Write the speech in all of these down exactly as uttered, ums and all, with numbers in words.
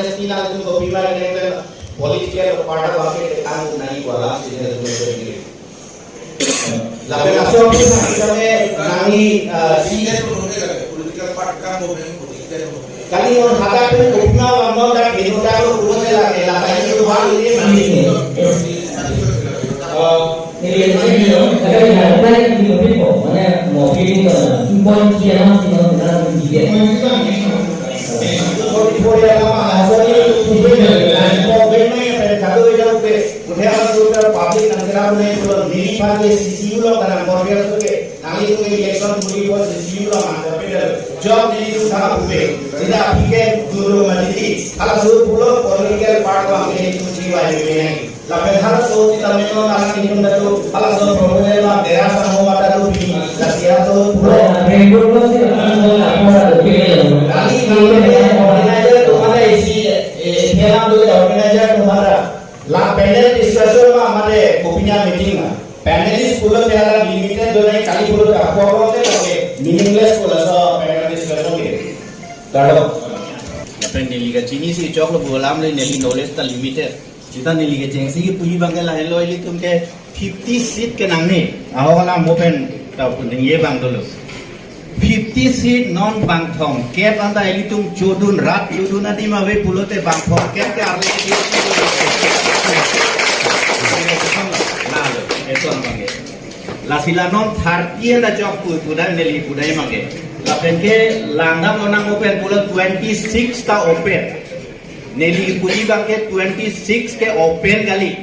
Sina itu kopi mana dengan political party bangke ketang nai wala sini itu sendiri. Lapen laso kami nangli, ah, si political party kan mau political. Kali non hada pun kopima non dak bino dak lo pulo se lake la kali itu hal ini mandi. Ah, Neli yang saya bilang, ada yang ada yang di mobil kok, mana mobil itu kan, impor kia masih mau kena mobil dia. Public nang kira punya itu neli pakai C C U lo karena mobil itu ke. Nangli itu election buri buat C C U lo mangkapedal. Job neli itu sangat ube. Tidak pikir dulu majiti. Kalau suruh pulo political party bang neli itu jiwa ini. Lapen halaso sita memang anak ingkung datu, halaso problem ma dera samo mata tu bi, lasi halaso pulo. Kali kali dia organizer tu mana isi, eh, dia tu organizer tu mana. La panel discussion ma mana kopinya meeting ma. Panelist pulo dia la limited tu nai kali pulo dia apa apa tu meaningless pulo so panel discussion ke. Kado. Lapen neli kachini si chok lo bulam le neli knowledge ta limited. Sita neli kechengsi kepuji abangke lahelo ilitum ke fifty seat ke nangne. Aho kalang mo pen ta kuning ye bang dulu. Fifty seat non bang thomkep anta ilitum chodun rat chodun adim ave pulote bang thomkep ke arle. Nalo, eson abangke. Lasi la non thirty anta chok pu pudai neli pudai abangke. Lapen ke langdam lonang open pulo twenty-six ta open. Neli puji abangke twenty-six ke open kali.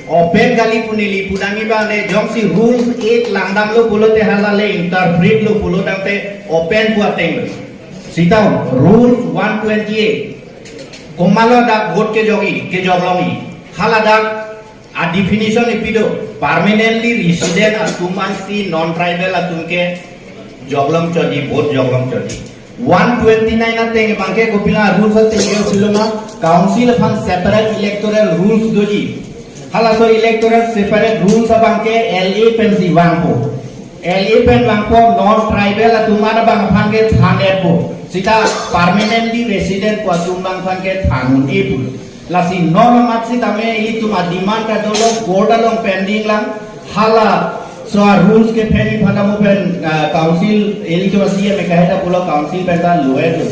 Open kali pu neli pudamji abang le jongsi rules eight langdamlo pulote hala le interpret lo pulo tangte open pu ateng lo. Sita rules one twenty-eight. Komatlo dak vote kejokji, kejoklongji. Hala dak a definition ipi do, permanently resident atum ansi non-tribal atum ke joklong chotji, vote joklong chotji. One twenty-nine ateng abangke kopilo rules ateng ke siloma council aphan separate electoral rules doji. Halaso electoral separate rules abangke L A pensi vangpo. L A pen vangpo non-tribal atum an abang aphan ke than-etpo. Sita permanently resident pu atum abang aphan ke than un-epo. Lasi non amat sitame ilitum a demand ta dolo, court along pending lang, halaso a rules ke peni phana mo pen, ah, council ilitum a C M kaheta pulo council pen ta lo-et lo.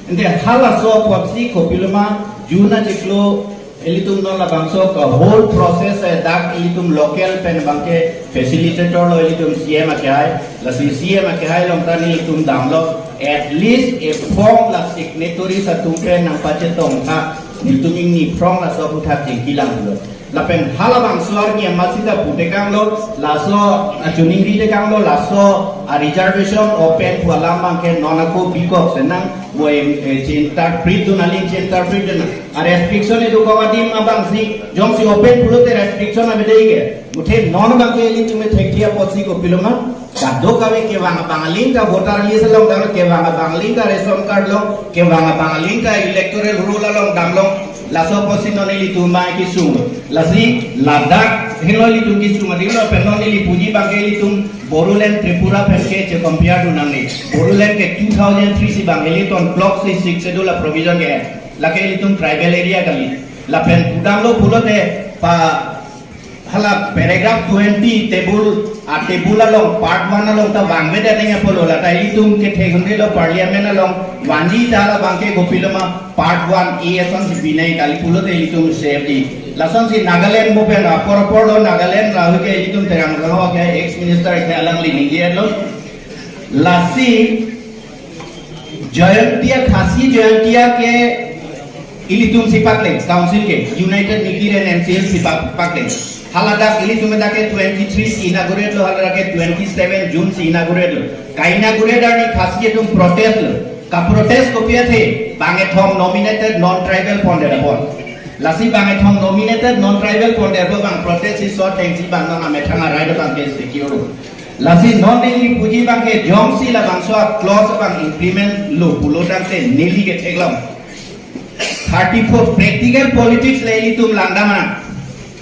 Ante halaso apotsi kopiloma June achiklo ilitum non labangso ka whole process e dak ilitum local pen abangke facilitator lo ilitum C M akehai, lasi C M akehai along ta nelitum damlo, at least a form la signatories atum pen nangpachetongtha. Nelitum ingni phrong laso aphuthak chingki lang pulo. Lapen halabangso arni amat sita putekanglo, laso, ah, choningri tekanglo, laso, ah, reservation open pu alam abangke non ako bikok senang, mo em, eh, chi-interpret dun aling chi-interpret dun. Ah, restriction edu kong adim abangsi, jongsi open pulote restriction abede ke. Muthe non abangke ilitum thekthe apotsi kopiloma. Kadokave kevang abang aling ta voter list along, kevang abang aling ta ration card along, kevang abang aling ta electoral roll along damlong, laso apotsi non ilitum abang kesung. Lasi ladak henlo ilitum kesung adilo, pen non neli puji abangke ilitum Bodoland Tripura pen ke che-compare dun nangne. Bodoland ke two thousand three si abang ilitum block si six schedule a provision ke. Lake ilitum tribal area kali. Lapen pudamlo pulote pa hala paragraph twenty table, a table along part one along ta vangvedet nangji pulo, lata ilitum kethek hunre lo parliament along vanji ta hala abangke kopiloma part one A asonsi binai kali pulote ilitum safety. Lasonsi Nagaland mo pen apor apor lo Nagaland rahu ke ilitum terang rahu ke ex minister ke alangli ningje lo. Lasi Jaintia, Khasi Jaintia ke ilitum si paklang, council ke, United Mikir and N C L si pak-, paklang. Haladak ilitum dak ke twenty-three si inaugurate lo, haladak ke twenty-seven June si inaugurate lo. Ka-inaugurate arni Khasi atum protest lo. Ka-protest kopi athe, bang kethom nominated non-tribal pondet apot. Lasi bang kethom nominated non-tribal pondet apot bang protest si so thengsi bang non amethang a-right abangke secure. Lasi non neli puji abangke jongsi labangso a-clause abang implement lo pulo tangte neli ketheklong. Thirty-four practical politics le ilitum langdam an.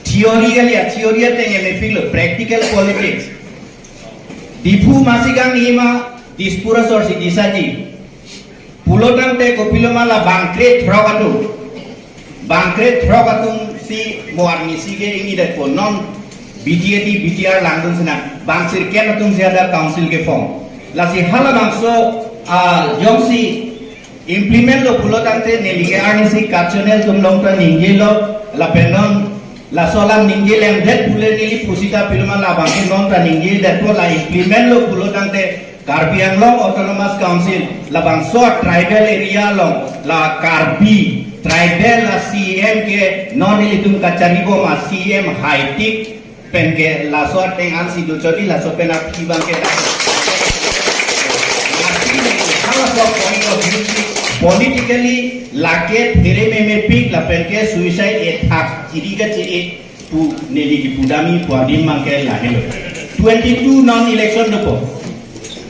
Theory kali a, theory ateng mepik lo, practical politics. Diphu masi gang ima Dispur asor si disaji. Pulo tangte kopiloma la bangkre throk atum. Bangkre throk atum si mo arnisi ke ingnidet po non B T A D, B T R langdun sinang. Bang sirkep atum si ada council keform. Lasi halabangso, ah, jongsi implement lo pulo tangte neli ke arnisi kat channel atum along ta ningjelo lapen non laso alam ningje lengdet pule neli pusita piloma labang ke non ta ningjedet po la implement lo pulo tangte Karbi Anglong Autonomous Council labangso tribal area along la Karbi tribal a C M ke non ilitum kachari bom a C M haitik pen ke laso ateng ansi do chodi laso pen aphi bang ke da. Halaso point of view si politically lake phere meme pik lapen ke suicide attack chiri kachi-e pu neli kipudam-i pu adim bang ke lahelo. Twenty-two non election dopo.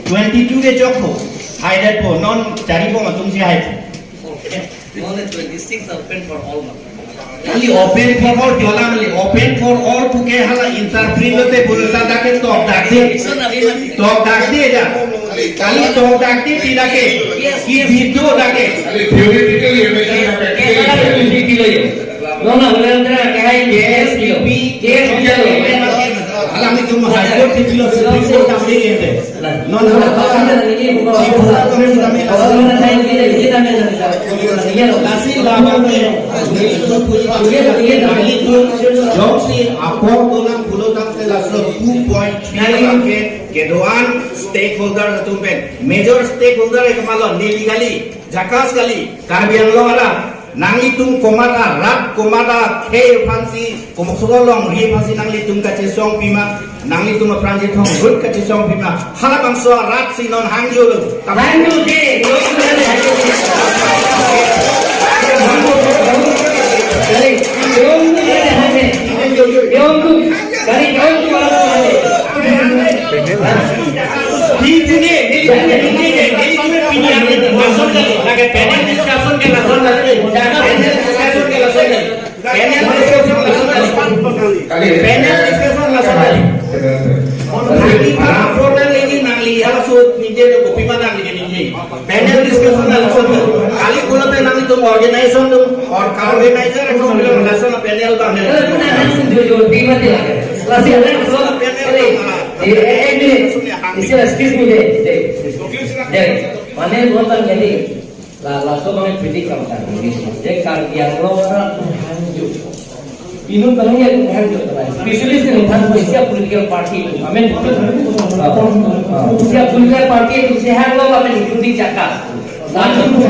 Twenty-two ke jokpo. Haidet po non chari bom atum si hai. Only twenty-six open for all. Kali open for all, jola mali open for all puke hala interpret lote pulo ta dak ke tok dak de. Tok dak de ja. Kali tok dak de tidak ke. Ki video dak ke. Theoretically, Alam itu mahal kot di philosophy ko tambe ente. Non hala kasi labang ke, neli itu puji, neli itu jongsi apor tulang pulo tangte laso two point three bang ke kedo-an stakeholder atum pen. Major stakeholder ke malon neli kali, JACAS kali, Karbi Anglong arat. Nanglitum komat arat, komat akhei aphansi, komat solo longri aphansi nanglitum kachesong pima, nanglitum apran chethong rut kachesong pima. Halabangso arat si non hangjo lo. Hangjo de, Di pune, di pune, di pune, di pune, pini yang lason kali, lagi panel discussion ke lason kali, panel discussion ke lason kali, panel discussion lason kali, panel discussion lason kali. Nangli para reporter lagi nangli halaso ningje do kopi ma nangli ningje. Panel discussion lason kali. Kali pulote nangtum organization atum or organizer atum bilang lason panel bang. Kalau pun ada jujur, terima kasih. Lasi ada lason panel bang. Eh, eh, eh, eh, eh, excuse me, deh, deh, deh. Mane bonta jadi, la, laso bang predict kam kan, deh, Karbi Anglong arat hangjo. Pinu tangnya hangjo, specialist ni than ko isi political party, amen. Isi political party, isi hanglo, amen, including JACAS. Lalu,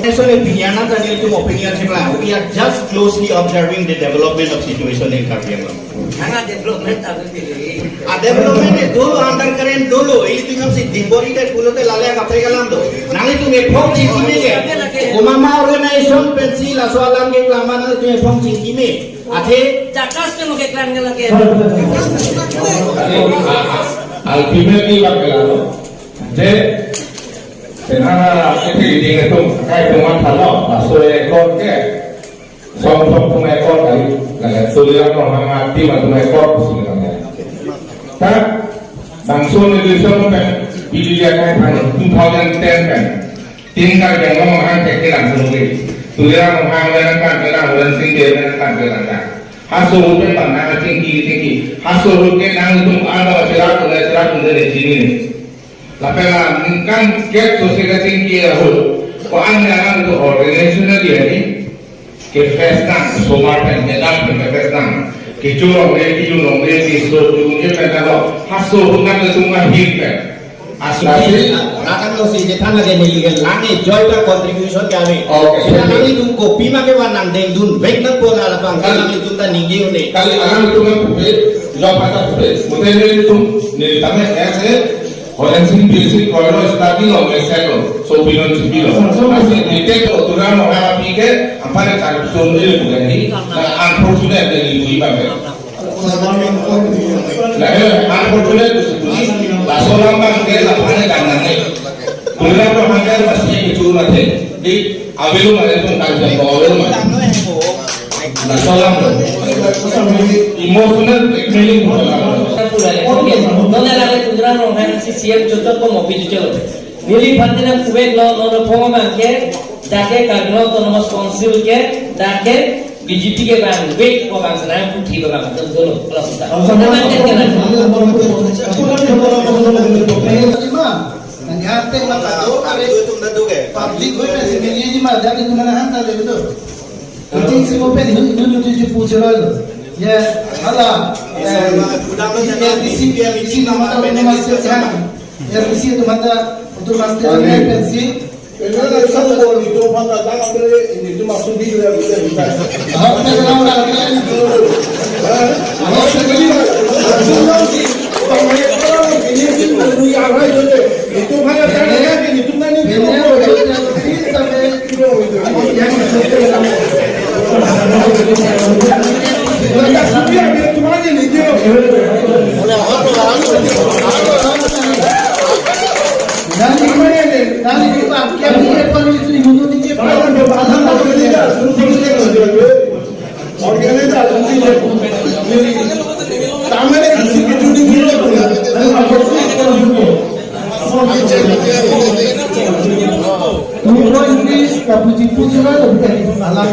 Eso le piñana ta nelitum opinion thek lang. We are just closely observing the development of situation in Karbi Anglong. Nanga development ta beli. A development e dolo undercurrent dolo. Ilitum si dibori de pulote lale kaprek alam do. Nanglitum ephong chingkime ke. Komat ma organization pensi laso alam keklang ma nanglitum ephong chingkime. Athe JACAS ke mo keklang ke lagi. Ultimately bang ke lalo. Je, penang isi ding atum, kai atum athalo, laso ekor ke, song song atum ekor kali, laga Tuliram Ronghang ati atum ekor pusi kami. Ta, bangso ni dui song pen, pidi dia kai pan, two thousand ten pen, tin kali yang ngomong hang ke kilang sulugi. Tuliram Ronghang lenan kan, lenan Ulan Singke lenan kan, lenan kan. Haso rupen pan nang chingki chingki, haso rupen nangtum ada sila tu sila tu de chini. Lapen la ningkan kep so si kachingki ahut. Ko-an ne alam tu organization na dia ni. Ke fest nang, somar pen, ne dam pen ke fest nang. Kecho longle, kejun longle, keso jun ke pen lo. Haso hut nang le sumar hir pen. Aso si, rakan lo si, jethan lagi neli ke lang-e, joy ta contribution ke ave. Okay. Sita nanglitum kopi ma kevan nangdengdun vek nangpo la labang, kali nanglitum ta ningje un-e. Kali alam itu kan kupe, jok pata kupe. Mute nelitum, neli tame ese, Horen Sing P S C koilo study lo, mesen lo, so pinon si pilo. Asi dite ko turang mo hara pike, ampare kar sum neli bukan ni, na unfortunate neli bui bang. Na, eh, unfortunate, laso alam bang ke la pane dam nangne. Tuliram Ronghang ke masih kecho mate. Di, avelo mane tum kan jam avelo mane. Laso alam. Emotional blackmailing. Nona lagi Tuliram Ronghang si C M chochot ko mopi chochot. Neli phan tenang kuvek lo, lo lo phong abang ke, dak ke Karbi Anglong Autonomous Council ke, dak ke B J P ke bang, vek ko bang senang putih ko bang, betul betul lo, kalau sudah. Kalau sama. Teman kan kena. Nang hati maka tu, public gue masih milih aja mah, jadi mana hantar dia itu. Kucing si open, ini, ini lucu cupu cerol. Ya, hala. Eh, udah lo, jangan di C P M, di C P M, nama nama macam. L D C itu mata untuk master Amin. Pensi. Ini kan satu gol itu, maka tangan beri, ini itu masuk di luar kita, kita. Ahok na lang lang. Ahok na lang. Langsung lang si pemain orang ini, ini perlu yang lain saja. Itu mana tangan ini, itu mana ini. Ini yang kita sampai. Tubro English kapuji puji lo, tapi alam.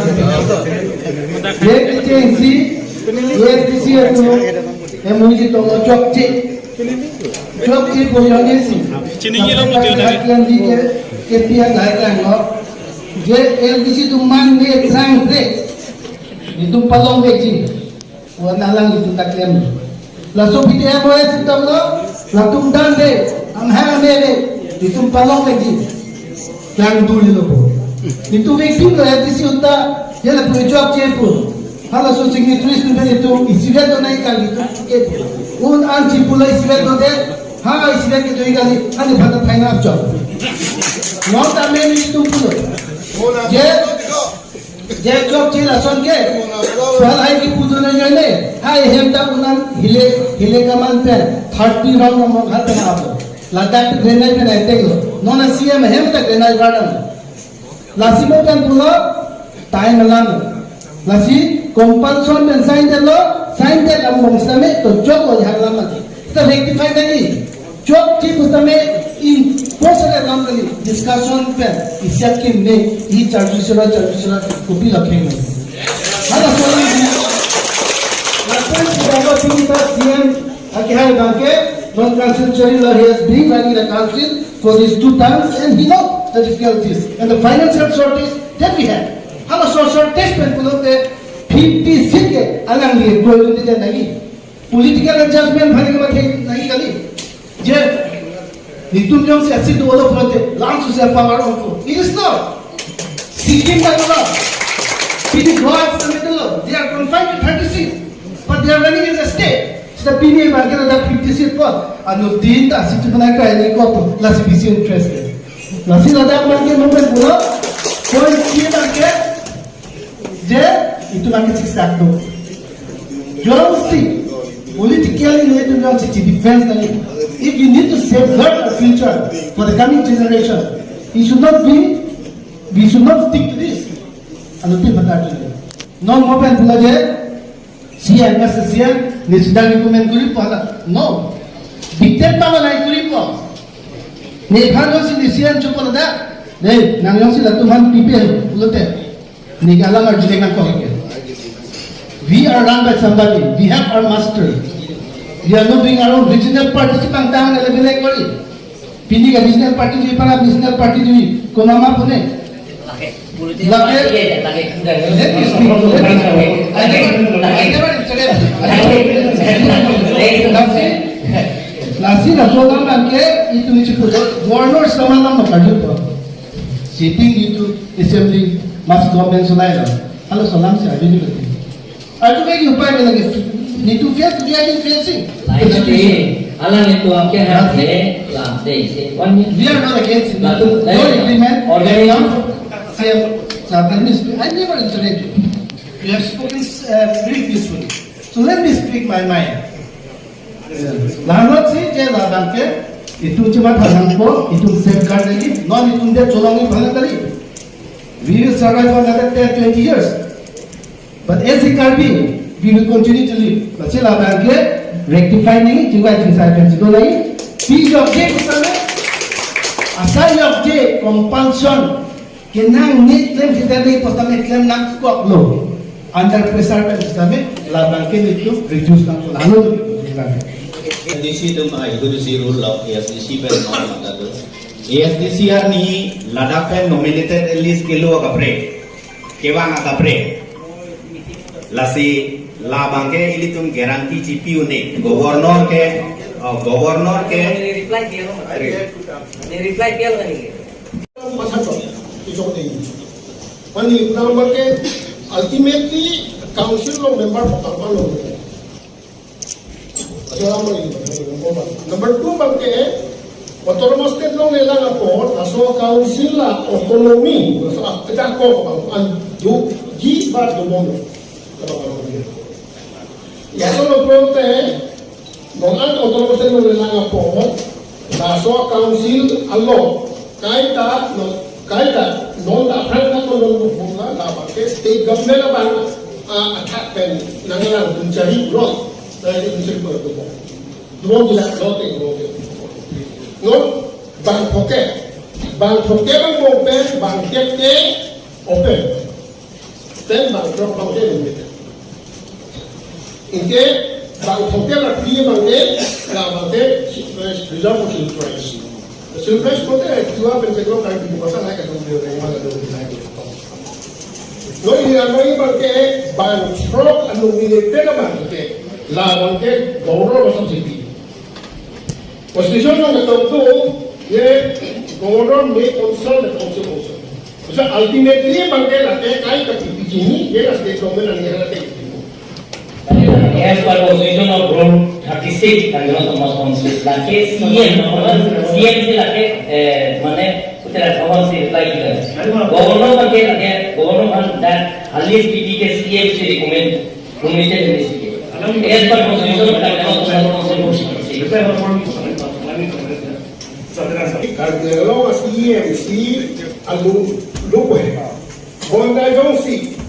Ye kecengsi, ye kecengsi itu, M O U ji tong chokche. Chokche pu jongsi. Chini ye lo mo tio na. Yang di ke, ke pian hai kan lo. Je L D C tu man de prang pre. Itu palong beji. Wan alang itu tak klem. Laso P T M O S itu lo, latum dan de, amhang ame de, itu palong lagi. Yang dulu lo. Itu victim lo L D C unta, ya la punya jawab je pu. Halaso signatories tu itu, isivet lo nai kali itu, ke pu. Un an ji pu lo isivet lo de, ha isivet ke tu kali, ani pada final job. Not a many itu pu lo. Je, Je chokche lason ke. Soal hai kipu dun nai ne. Hai hem ta unang hile, hile kaman pen thirty round number khat pen apo. Ladak grenade pen attack lo. Non a C M hem ta grenade garden. Lasi mo pen pulo time alam. Lasi compulsion pen sign det lo, sign det lam bong sitame to chok lo jahak lam lagi. Sita rectify lagi. Chokche pusitame in post alam kali discussion pen isi akim ne, i charju sira, charju sira kopi lakheng ne. Hala soal ini. Lapen sudah ko tini ta C M aki hai bangke, non council chari la, he has been running the council for these two terms and he know the difficulties and the financial shortage that we have. Hala short-, shortage pen pulote fifty seat ke alangli goal dun det lagi. Political adjustment bhari ke mathe nahi kali. Je, nitum jongsi asit do olo pulote, langsung si power ongpo. It is not. Sikkim ta dolo. Pini Goa sitame dolo. They are confined to thirty seats. But they are running as a state. Sita pini bangke ladak fifty seat po. Anuttin ta asit tu pernah kaya ni ko po. Lasi bisi interest. Lasi ladak bangke mo pen pulo. Point C bangke. Je, itum lake chiksak do. Jongsi, politically no itum jongsi chi defense nangji. If you need to safeguard the future for the coming generation, you should not be, we should not stick to this. Anuttin pata tu. Non mo pen pulo je, C M, Mister C M, ne sida recommend koripo hala. No. Dictate pa nai koripo. Ne phan jongsi ne C M chopo ladak. Ne, nang jongsi latum aphan pipe pulote. Neke alam arjulek nangkok ke. We are run by somebody. We have our master. We are not doing our own. Regional party si pangtang na level ek kori. Pini ke regional party ji, para regional party ji. Ko mama pune. Lake, lake. Let me speak. Let me speak. I never, I never interrupt. Lasi, lasi na solam bangke itum isi pujo. Governor sama nama kaju po. Sitting itum assembly mas government sulai lo. Halaso alam si aju ni berarti. Aju ke upai ke lagi. Nitum face, we are facing the situation. Alang itu angke hati, lam te se. One minute. We are not against it. But no agreement. Already come from C M sir, let me speak. I never interrupt you. You have spoken, uh, very peacefully. So let me speak my mind. Lahenlo si je labang ke, itum chimatha nangpo, itum safeguard lagi, non itum det cholongji aphan kali. We will survive for another ten, twenty years. But as a Karbi, we will continue to live. But si labang ke rectify nangji, chingvai chingsai pen si do nangji. Peace of day, kusana. Asai yok je compulsion kenangne klem sitame pu sitame klem nangkoklo. Under pressure pen sitame labang ke nelitum reduce nangkok lalu. A S D C atum ai kudu si rule lo, A S D C pen non mata tu. A S D C arni ladak pen nominated list kelo kaprek, kevang akaprek. Lasi labang ke ilitum guarantee chipi un-e. Governor ke, oh, governor ke. Reply dia lo. Reply dia lo ni. Masa to, itu ni. Pani number ke ultimately council along member pakal lo. Number two abang ke, autonomous state along lelang apot, laso council la autonomy, laso a-, kejako abang, an doji ba dobom. Laso lo pulote, non an autonomous state along lelang apot, laso council along, kaita, non, kaita, non ta aphrang ta non non bukbuk la, labang ke state government abang, a, athak pen, nanglang dun chari lo, na dun chari lo, lo. Dua jila lo te, lo te. Non, bang phokep, bang phokep abang open, bang kep ke open. Then bang throk abang ke open. Anke bang phokep la pi abang ke, labang ke, eh, reserve for children. Children pulote, dua pen cheklo kan di masa naik ke dua, dua, dua, dua, dua. Lo ini abang ke bang throk anu nominated abang ke, labang ke governor masam siti. Constitution along ketok tu, ye governor may consult the council also. So ultimately abang ke lake kai kapipi chini, ye la state government ani lake. As per constitution of rule thirty-six, Karbi Anglong Autonomous Council, lake C M, C M si lake, eh, mane, kutera kawan si reply kita. Governor abang ke lake, governor kan dan alis P T ke C M si recommend, commission ni si. As per constitution, Karbi Anglong Autonomous Council. Karbi Anglong C M si alu lupo he. Bonda jongsi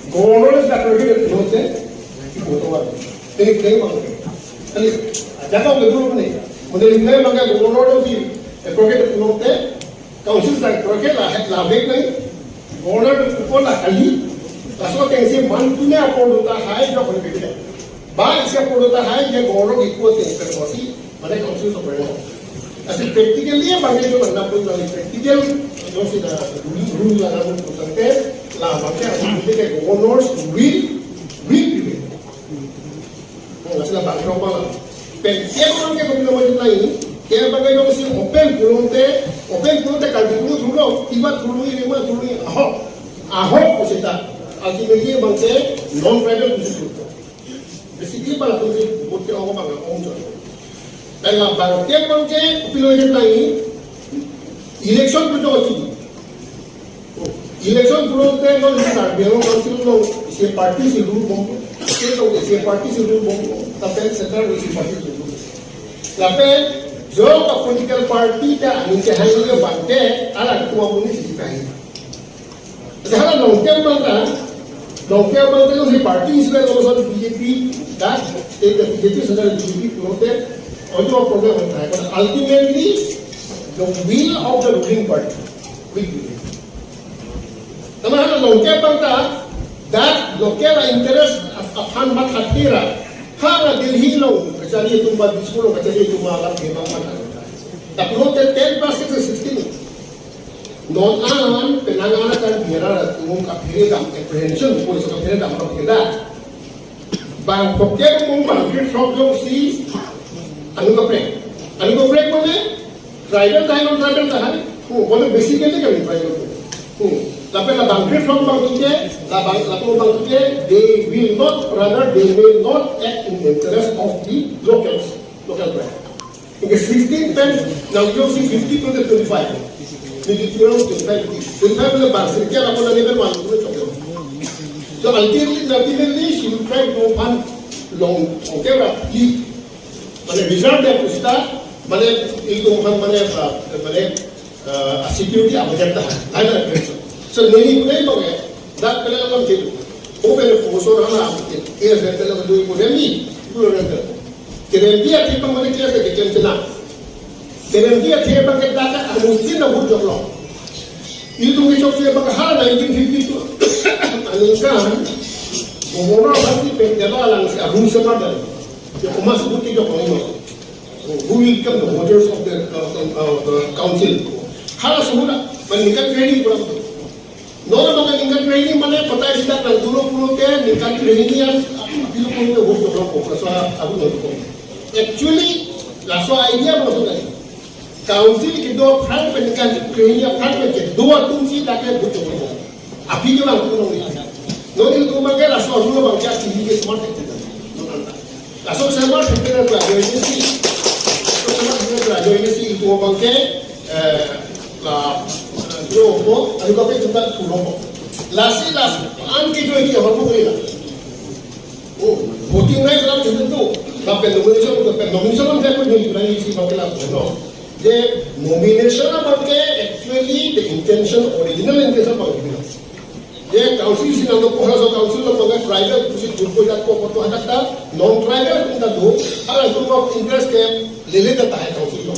governor is the prerogative note, ibu tuan. Tini tini bang. Tini jaga ke dulu ni. Mungkin ini bang governor jongsi prerogative note, council sa prerogative la la vek nai. Governor tu pun la kali. Laso atengsi mantu ne apor dota hai jok ni. Ba isi apor dota hai je governor ikut te terkosi. Mane council soprano. Asi practically abang ke jo na pun dari practical jongsi na rule rule la na pun tangte labang ke asi ke governors will, will prevail. Oh, asi labang ke abang. Pen ke abang ke kopi nama jumlah ini, ke abang ke jongsi open pulote, open pulote kan dulu dulu, tiba dulu ini mah dulu ini, Ahok, Ahok kusita. Ultimately abang ke non-tribal kusita. Basically, para tu si vote ke orang bang orang tu. Dan labang ke abang ke pilih je tai election pujo tu. Election pulo te non Karbi Anglong Council along isi party si rule bom. State along isi party si rule bom. Tapi central along isi party si rule. Tapi jo ka political party ta ani ke hai ke bang ke ala ketua muni si kai. Hala Longkep abang ta, Longkep abang ta si party Israel also B J P, that state B J P, central B J P, pulote, ojo problem hota hai. But ultimately, the will of the ruling party will prevail. Tama hala Longkep abang ta, that local interest of, of han mat hatira, hala Delhi along, kachari atum ba Dispur along, kachari atum ba alam ke bang mat hatira. Tapi pulote ten plus six is sixteen. Non an penang an akan biara atum kaphere dam apprehension, pulis kaphere dam rok kita. Bang phokep abang bang throk jongsi anu kaprek. Anu kaprek mane tribal tahai, non-tribal tahai. Oh, mane basically kan tribal. Oh, tapi labang throk bang tu ke, labang, labang bang tu ke, they will not, rather they will not act in the interest of the locals, local tribe. Anke sixteen pen, now you see fifty to the twenty-five. Maybe twelve, twenty-five, twenty-five le bang sirkia la pona level one to the. So ultimately, ultimately, she will try to find long, okay, right? Mane reserve dia pusita, mane itu kan mane apa, mane, eh, security apa kata, lain lain. So neli pun itu ya, dak kena alam itu. Open kosor hala, iya saya telah dua puluh ni, dua puluh ni. Kerem dia kita mane kita ke kena. Kemudian dia dia pakai data anutin na hujok lo. Itu ngisok dia pakai hal nineteen fifty-two. Aningkan, umur orang pasti pendeta lang si Abu Semadan. Ya, emas putih jok lo. Who will become the voters of the, uh, uh, uh, council? Hala semua, pendidikan training kurang tu. Nona bang ningkan training mane patai sida nang dulu pulote ningkan training yang dulu pulote work to work ko so aku nang ko. Actually, laso idea bang so tadi. Council kedo aphrang pen ningkan training aphrang pen kedo atum si dak ke work to work. Api ke bang tu nong ni. Nong ni tu bang ke laso dulu bang ke activity ke smart activity. Nong anta. Laso semar sempena kelajo ini si, laso semar sempena kelajo ini si itu abang ke, eh, la, eh, yo, ko, ayo kape kita pulo ko. Lasi, lasi, an ke jo iki abang ko ila. Oh, voting rights lam itu tu. Lapen nomination, lapen nomination kan saya pun jadi berani isi pakai lah, no. The nomination abang ke actually the intention, original intention abang ke. Ye council si nang dopo halaso council lo pakai tribal pusi turko jat ko koto hadak ta non-tribal pun ta do, hala group of interest ke lele ta tahai council lo.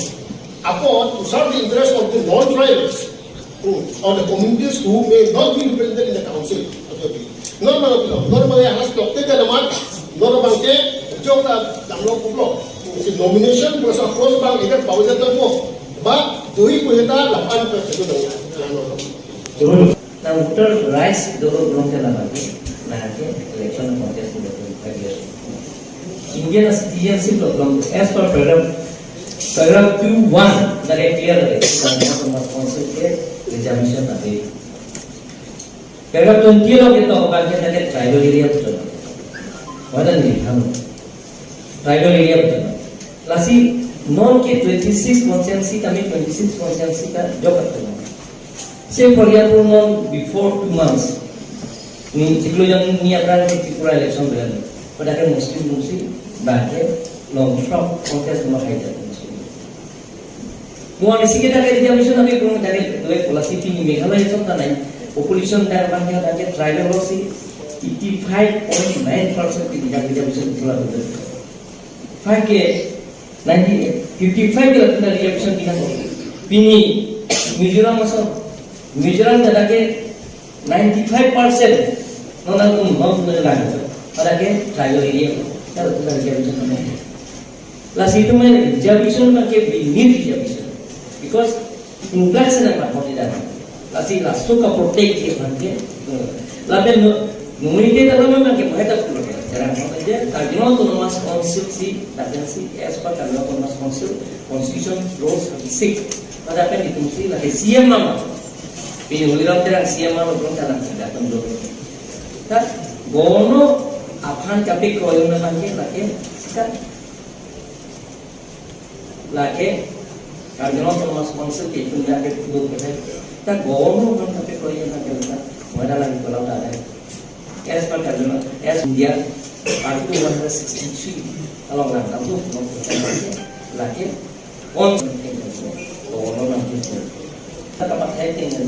Apot to serve the interest of the non-tribals, hmm, or the communities who may not be represented in the council. Non bang lo, non bang ya halas dokte ka namat, non bang ke jok ta damlo kuplo. Si nomination process, process bang ikat bau jat ko. Ba dui ko jata lapan pe itu dong. Turun. Na voter rights dolo belum kena lagi. Na ke election contest sudah twenty-five years. Indian citizenship lo belum as per paragraph, paragraph two one dari clear dari. Karena Thomas Council ke reservation tadi. Paragraph twenty lo kita obat kita ke tribal area betul. Mana ni ham? Tribal area betul. Lasi non ke twenty-six constituency kami twenty-six constituency ka jok betul. Say for example, non before two months, ni, chiklo jang ni apran ke Tripura election belan. Pada ke Muslim Muslim, bangke long frog contest mo hai jat Muslim. Mo ani sike dak ke reservation api pun dak ke dua policy pini Meghalaya som tanai. Population dak bangke dak ke tribal lo si eighty-five point nine percent pini dak reservation pula betul. Five ke ninety, fifty-five ke lapen dari yang bisa bilang. Pini Mizoram masuk. Mizoram dak ke ninety-five percent. Nona tum mau tu dah. Pada ke tribal area. Kalau tu dari yang bisa. Lasi itu main reservation pakai binir reservation. Because inflation yang dapat tidak. Lasi laso ka protect dia pakai. Lapen no, no ini kita lama pakai mau kita perlu. Jarang mau aja. Karena Autonomous Council si, tapi si as per Karbi Autonomous Council, Constitution Rule thirty-six. Pada apa itu si lagi C M nama. Pini Holiram Terang C M nama belum dalam datang dulu. Kan? Gono aphan kapik koyong na pakai lagi. Kan? Lake, Karbi Anglong Autonomous Council ke itum lake pudut ke. Ta gono kan tapi koi yang kan kita, mana lagi kalau tak ada. As per Karbi Anglong, as India, Article one hundred sixty-three, kalau orang tahu, mau kita lake, on gono nang kita. Kata pakai tinggal,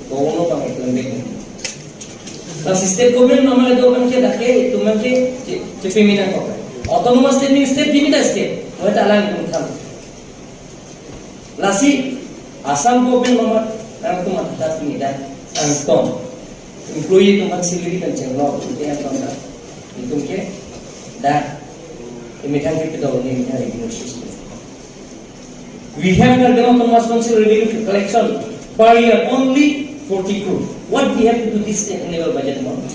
gono pakai lembek. Lasi state government nama itu kan ke dak ke, itu kan ke, ce-, cepi minang kok. Autonomous state ni state ini dah state. Mau tak lang pun tham. Lasi Assam government nama nangtum atat ini dah angton. Employee itu kan salary kan cenglo, itu yang dah. Itu ke dah. Ini kan kita tahu ini kan revenue system. We have Karbi Anglong Autonomous Council revenue collection per year only forty crore. What we have to do this annual budget amount?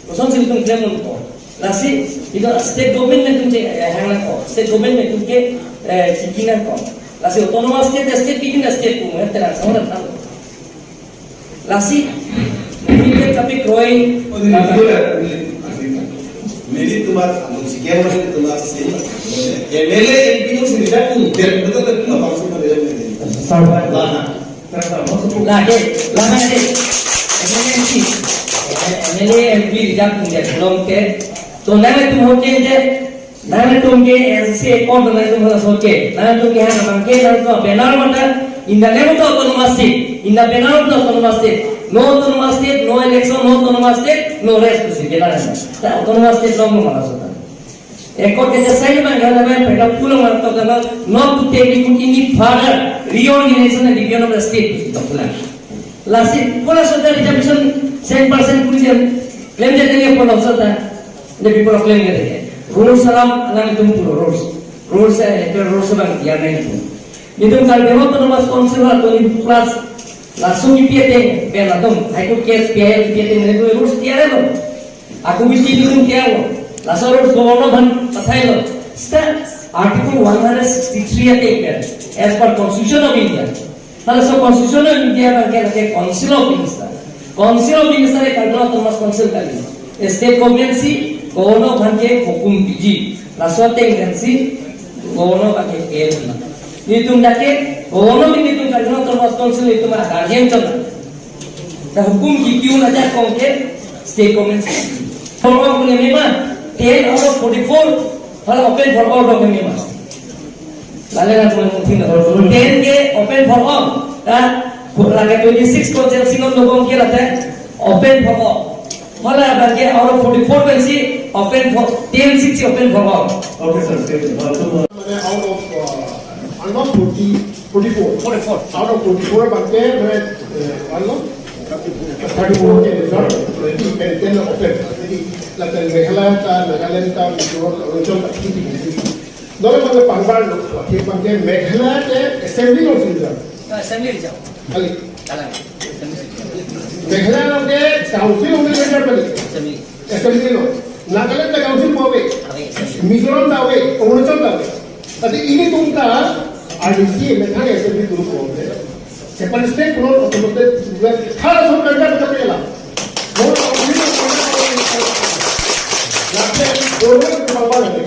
Kosonsi itum claim unpo. Lasi, itu state government atum che, eh, hang nangpo. State government atum ke, eh, chiki nangpo. Lasi autonomous state, state bikin state pun, eh, terang sama datang. Lasi, mungkin tapi kroi. Oh, ini dia, ini, ini cuma, anu, si Kian masih cuma si M L A, M P itu sendiri kan, biar betul kan, nggak masuk ke dalam ini. Sabar. Lah, nah. Terus apa? Masuk. Lah, deh, lah, nah, deh. M L A, M P. Eh, M L A, M P, tidak punya belum ke. Tuh, nah, itu mau ke, deh. Nangtum ke S C accord nangtum hala soke. Nangtum ke hana bangke nangtum banner mata in the name of the autonomous state. In the banner of the autonomous state. No autonomous state, no election, no autonomous state, no rest pusi banner. Ta autonomous state long no mala sota. Accord ke sai ma gala ma pada pulang ma to gala, not to take it any further, reorganization and division of the state to pulang. Lasi pura sudah reservation seven percent pun jam, claim jam ni pulang sudah, the people claim jam. Rules alam alam itu pura rules. Rules eh, itu rules bang dia na itu. Nelitum Karbi Anglong Autonomous Council la twenty plus langsung I P T, biar langsung, High Court case, P I L, I P T, nelitum rules tiada lo. Aku mesti nelitum tiada lo. Langsung rules governor kan pathai lo. Seta Article one hundred sixty-three ate kan, as per Constitution of India. Lalu so Constitution of India kan kena ke Council of Minister. Council of Minister e Karbi Anglong Autonomous Council kali. State government si governor kan ke hukum piji. Laso ateng kan si governor pakai pen. Nelitum dak ke governor nelitum Karbi Anglong Autonomous Council nelitum a guardian chot. Ta hukum kikiu na jakong ke state government. Form of mema, ten out of forty-four, hala open for all dok mema. Lale na tuan mungkin na ten ke open for all. Ta lage twenty-six constituency non dok ke late open for all. Hala abang ke out of forty-four pensi open for, ten seats open for all. Okay, sir. Thank you. Uh, so, uh, মানে, out of, uh, ano, forty, forty-four. Forty-four. Out of forty-four abang ke, মানে, uh, ano, thirty-four ke reserve, twenty, ten, ten open. Jadi, lapen Meghalaya ta, Nagaland ta, Mizoram, Arunachal ta, fifty, fifty. Dole abang ke pangbar lo, ke abang ke Meghalaya ke assembly lo si reserve. Assembly reserve. Kali. Kalang. Meghalaya along ke council along ke reserve kali. Assembly. Assembly lo. Nagaland ta council pu ave. Ave, assembly. Mizoram ta ave, Arunachal ta ave. Tadi ilitum ta R D C, Meghalaya assembly dulu pu ave. Separate state pulo, autonomous state, thara sorkar ta kata pela. Mo council lo, council lo, council lo. Lapen, council lo,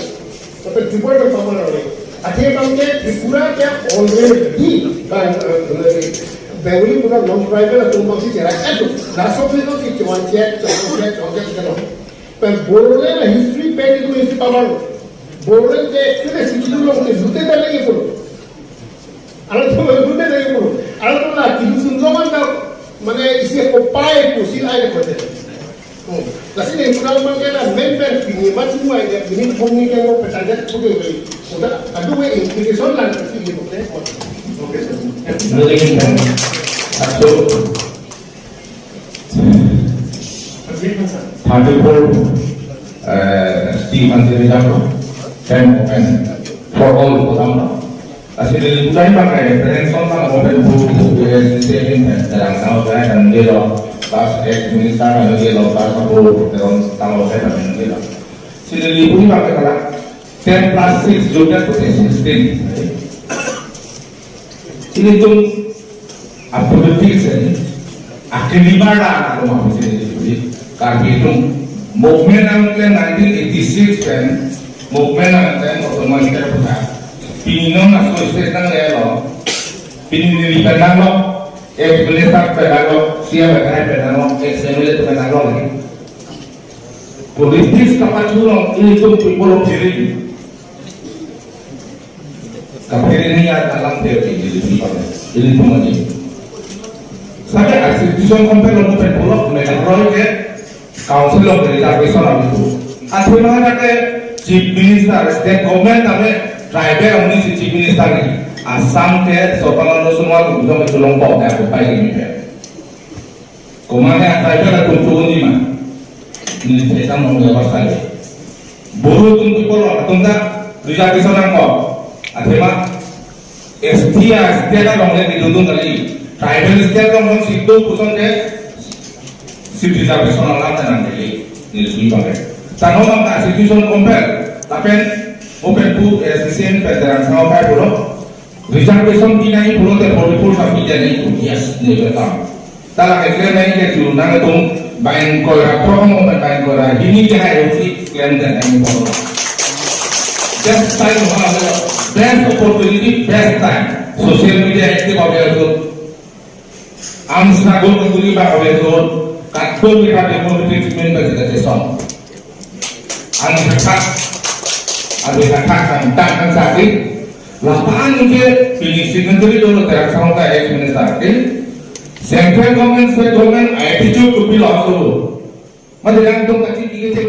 Tapi Tripura ke pamar ore. Athe abang ke Tripura ke already bang, eh, Bengali pura non tribal atum abang si cherai. Eto, laso atum si chewan chet, chewan chet, chewan chet, chewan chet. Pen Bodoland history pen itu history pamar. Bodoland ke actually si kidu long ke lute dale ye pun. Alanglitum lute dale ye pun. Alanglitum la kidu sun long an ta, mane isi kopai pusil ai le kote. Hmm. Lasi ne kurang bang ke na men pen pini ma chimai ke pini phone ni ke mo petan det pute bai. Udah aduh we implication lang kasi ye pute. Okay, sir. Lagi kan. Satu. Thirty-four, eh, Steve Anjali Jabro, ten open for all, kota. Lasi neli putang pakai reference on ma open pu, eh, state in, eh, dalam tanggal saya kan dia lo, pas ex minister kan dia lo, pas aku dalam tanggal saya kan dia lo. Si neli putang pakai kalau ten plus six juga putih sixteen. Ilitum apolitics ini, akhirnya mana aku mau bisa jadi Karbi atum movement ang ke nineteen eighty-six pen, movement ang ke autonomous state punya. Pini non aso state nang lelo, pini neli pen nanglo, ex minister pen nanglo, C M pen nanglo, ex M L A pen nanglo lagi. Politics kapachulong ilitum people of hearing. Kaphere ni ya dalam teori di sini pakai. Ini pun aja. Sampai institution compare lo pen pulo, Meghalaya ke council of reservation itu. Asli mana ke chief minister, state government tapi tribal amonit si chief minister ni. Assam ke Sarbananda Sonowal itu dong itu longkok ya, kupai ini ya. Komat ke atai pen atum tu ni ma. Ni petam nong lebar sai. Bodo atum tu polo atum ta reservation nangkok. Athema S T, S T ta longle kedodun kali. Tribal state along si do puson ke si reservation alam ta nang kali. Ni sui pakai. Tano mang ta situation compare. Lapen open pu S D C M pen terang sama kai pulo. Reservation pinai pulote forty-four sub-region itu, yes, ni betul. Tala ke claim nai ke tu nangtum bang koira promo bang koira hini ke hai rusi claim dan nai pulo. Best time ha, best opportunity, best time. Social media active available. Am struggle kanduri ba ave so, katpon kita democratic movement ba kita sesong. An kata, ave kata kan tak kan sati, lapan ke pini signatory dolo terak sama ka ex minister ke, central government, state government, attitude to be also. Mati yang tung kati kiki cek,